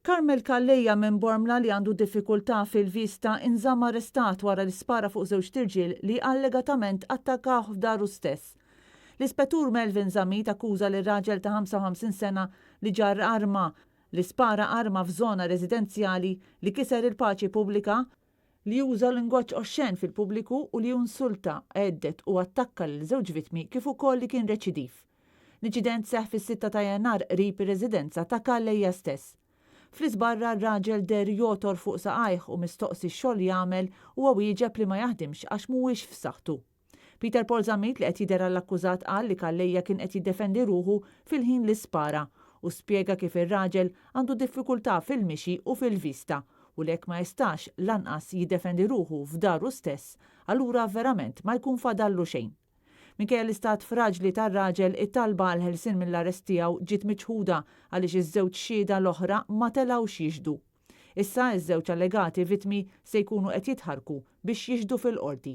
Carmel Calleja minn Bormla li għandu diffikultà fil-vista inżamm arrestat wara li spara fuq żewġt irġiel li allegatament attakkawh f'daru stess. L-Ispettur Melvin Zammit akkuża lir-raġel ta' 55 sena li ġarr arma, li spara arma f'żona residenzjali, li kiser il-paċi pubblika, li uża lingwaġġ oxxen fil-pubbliku u li insulta, hedded u attakka lil żewġ vittmi kif ukoll li kien reċidiv. L-inċident seħħ fis-sitta ta' Jannar qrib ir-residenza ta' Calleja stess. Fl-iżbarra r-raġel deher jogħtor fuq saqajh u mistoqsi x'xogħol jagħmel huwa wieġeb li ma jaħdimx għax mhuwiex f'saħħtu. Peter Paul Zammit li qed jidher għall-akkużat qal li Calleja kien qed jiddefendi ruħu fil-ħin li spara u spjega kif ir-raġel għandu diffikultà fil-mixi u fil-vista u li jekk ma jistax lanqas jiddefendi ruħu f'daru stess allura verament ma jkun fadallu xejn. Minkejja l-istat fraġli tar-raġel, it-talba għall-ħelsien mill-arrest tiegħu ġiet miċħuda għaliex iż-żewġ xhieda l-oħra ma telgħux jixhdu. Issa, iż-żewġ allegati vittmi se jkunu qed jitħarrku biex jixhdu fil-Qorti.